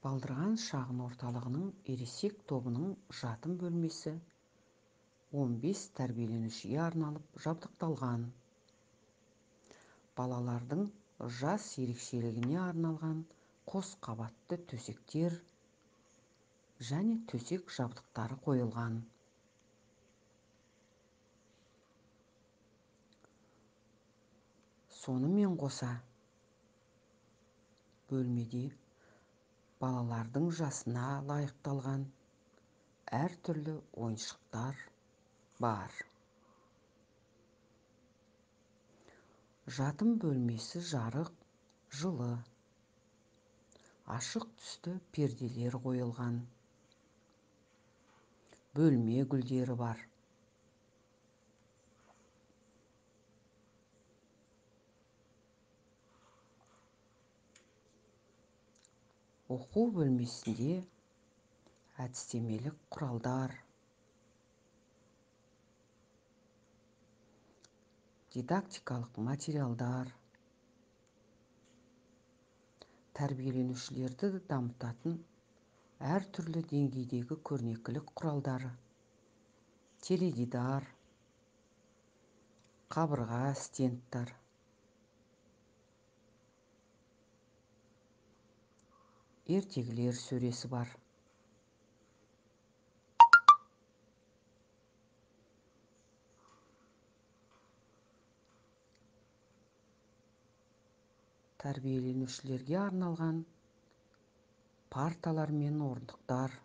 Балдырған шағын орталығының ересек тобының жатын бөлмесі 15 тәрбиеленушіге арналып жабдықталған. Балалардың жас ерекшелігіне арналған қос қабатты төсектер және төсек жабдықтары қойылған. Сонымен қоса бөлмеде балалардың жасына лайықталған әртүрлі ойыншықтар бар. Жатын бөлмесі жарық, жылы. Ашық түсті перделер қойылған. Бөлме гүлдері бар. Оқу бөлмесінде әдістемелік құралдар, дидактикалық материалдар, тәрбиеленушілерді дамытатын әртүрлі деңгейдегі көрнекілік құралдары, теледидар, қабырға стендтар, ертегілер сөресі бар. Тәрбиеленушілерге арналған парталар мен орындықтар,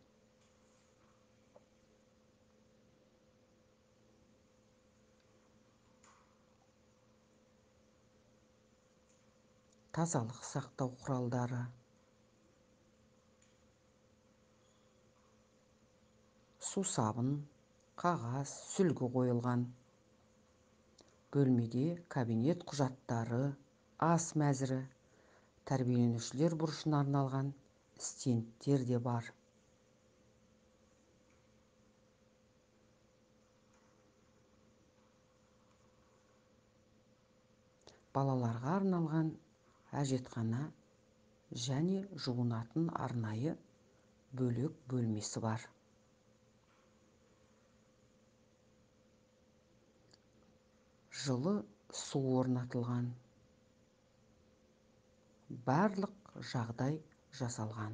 тазалық сақтау құралдары, сусабын, қағаз, сүлгі қойылған. Бөлмеде кабинет құжаттары, ас мәзірі, тәрбиеленушілер бұрышына арналған стендтер де бар. Балаларға арналған әжетхана және жуынатын арнайы бөлек бөлмесі бар. Жылы су орнатылған. Барлық жағдай жасалған.